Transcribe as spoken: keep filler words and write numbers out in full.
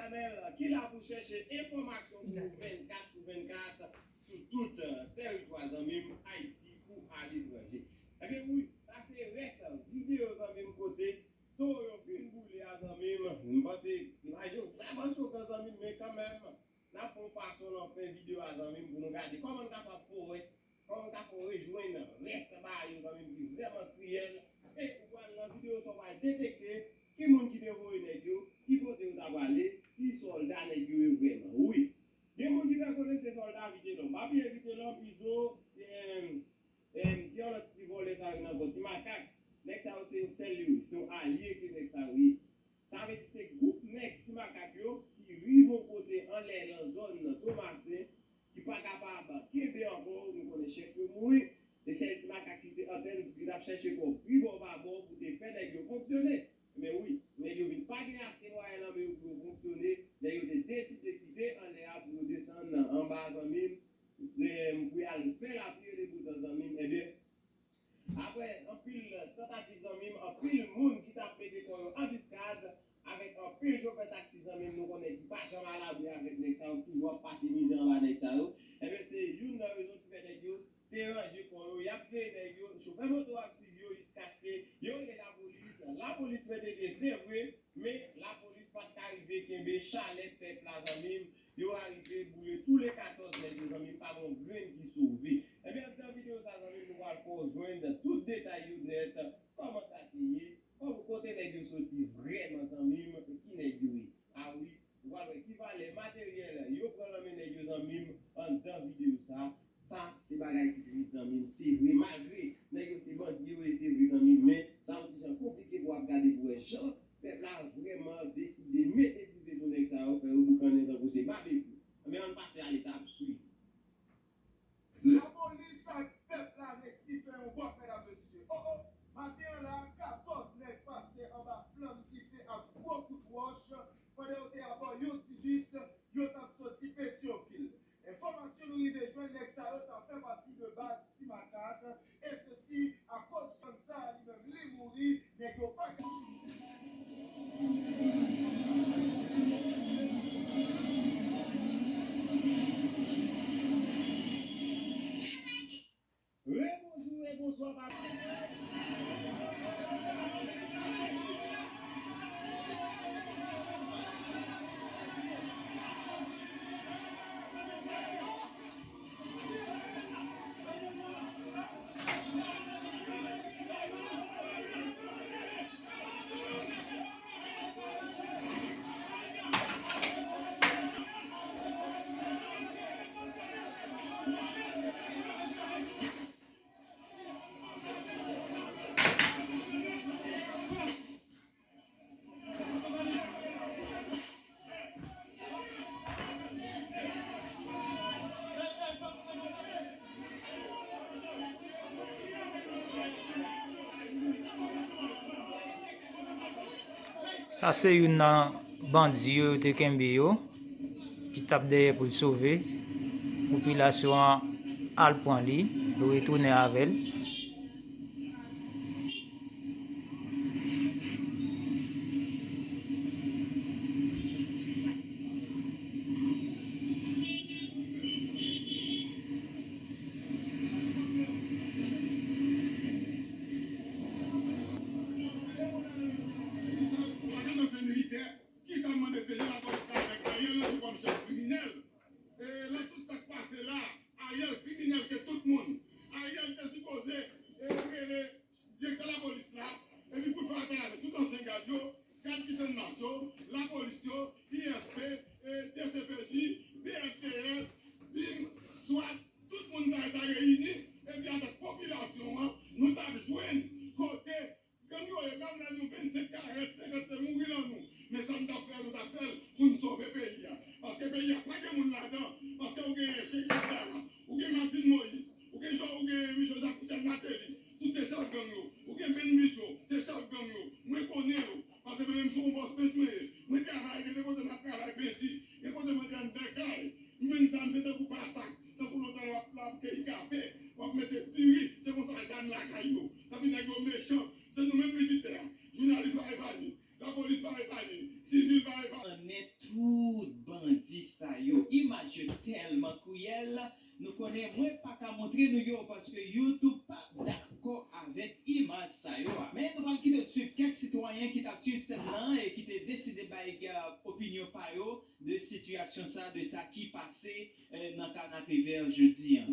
Chanèl ki la pou chèche enfòmasyon pou vennkat sou vennkat sou tout, eh, tèritwa zanmi m, Ayiti kou aletranje. Ebyen wi, sa se rès videyo zanmi m kote to yo fin boule a zanmi m. M panse imaj yo vrèman chokan zanmi m, men kanmenm, n ap fè yon fason nan fen videyo a zanmi m pou nou gade kòman n kapab fè, kòman n ka fè rejwenn rès bagay yo zanmi m ki vrèman kriyèl. E ou pral nan videyo sa w pral detekte ki moun ki te voye nèg yo, ki kote yo ta prale, ki sòlda nèg yo ye vrèman. Wi, gen moun ki fè konnen se sòlda Vitelòm. Pa bliye Vitelòm, Izo, em, em, ki yon lòt ti vòlè sa yo nan kò, Ti Makak. Nèg sa yo se yon sèl yo ye, se yon alye ke nèg sa yo ye. Sa vle di se gwoup nèg Ti Makak yo ki rive yon kote anlè nan zòn nan Tomasen, ki pa kapab kenbe ankò, nou konnen chèf yo mouri, e sèl Ti Makak ki te antèn pou ki t ap chèche kòb tribò pabò pou te fè nèg yo fonksyone. Men wi, nèg yo vin pa gen ase mwayen nan men yo pou yo fonksyone, nèg yo te deside kite anlè a pou yo desann nan anba zanmi m, pou y al fè lapli e leboutan zanmi m, ebyen, apre anpil tantativ zanmi m, anpil moun ki t ap mete kò yo anbiskad, avèk anpil chofè taksi zanmi m, nou konnen ki pa janm alabri avèk nèg sa yo, toujou ap pase mizè anba nèg sa yo, ebyen, se youn nan rezon ki fè nèg yo te ranje kò yo, y ap veye nèg yo, chofè moto ap swiv yo jiskaske yo rele lapolis, lapolis mete pye, se vre, men lapolis pa t ka rive kenbe chalè pèp la, zanmi m. Yo arive boule toulekatòz nèg yo, zanmi m, pa gen yon grenn ki sove. Ebyen, anndan videyo sa, zanmi m, nou pral fè w jwenn tout detay yo nèt, kòman sa te ye, kòman, kote nèg yo soti vrèman, zanmi m, ki nèg yo ye. A wi, ou pral wè ki valè materyèl yo pran nan men nèg yo, zanmi m, anndan videyo sa. Sa se bagay ki tris, zanmi m, se vre. Malgre nèg yo se bandi yo ye, se vre, zanmi m, men sa yon ti jan konplike pou w ap gade pou w wè jan pèp la vrèman deside mete prive sou nèg sa yo, fè yo boukannen tankou se babekyou. Men ann pase a letap swivan. Lapolis ak pèp la resi fè yon wòk, medam, mesye. O, o, maten an la, katòz nèg pase anba flanm dife ak gwo kout wòch pandan yo te abò yon ti bis, yo t ap soti Petyonvil. Enfòmasyon nou rive jwenn, nèg sa yo ta fè pati de baz Ti Makak, e sesi akoz fanm sa a li menm li mouri, nèg yo pa ka. Rebonjou e bonswa pa. Sa se youn nan bandi yo, yo te kenbe yo, ki t ap dèyè pou l sove. Popilasyon an al pran li, yo retounen avè l. Kisa m mande deja lapolis la avèk Ariel nan sou kòm chèf kriminèl? E, nan tout sa k pase la, Ariel kriminèl ke tout moun. Ariel te sipoze, e, rele direktè lapolis la, epi pou l fè apèl avèk tout ansyen gad yo, gad ki chanmas yo, lapolis yo, I S P, e, D C P J, B L T S, bim, swat, tout moun sa yo ta reyini, epi avèk popilasyon an, nou t ap jwenn kote gang yo ye, menm lè nou vennsenk, karant, senkant te mouri nan nou. Men sa n t ap fè, nou t ap fè l pou n sove peyi a. Paske peyi a pa gen moun ladan. Paske ou gen Che Guevara, ou gen Martine Moïse, ou gen Jo-, ou gen Joseph Michel Martelly, tout se chèf gang yo. Ou gen Ben Bidjo, se chèf gang yo. Mwen konnen yo. Paske mwen menm se yon bòs pent mwen ye. Mwen travay, gen de kote m ap travay penti. Gen kote mwen te anndan kay. M jwenn zam, se tankou pa sak. Tankou lontan l ap, l ap keyi kafe, w ap mete diri. Se konsa zam lakay yo. Sa vle di nèg yo mechan. Se nou menm vizitè a. Jounalis pa epanye. Lapolis pa epanye. Sivil pa epanye. Konnen tou Kriyèl, nou konnen mwen pa ka montre nou yo paske YouTube p ap dakò avèk imaj sa yo a. Men nou pral kite swiv kèk sitwayen ki t ap swiv sèn nan e ki te deside bay opinyon pa yo de sitiyasyon sa, de sa ki pase nan Kanapevè jodi a.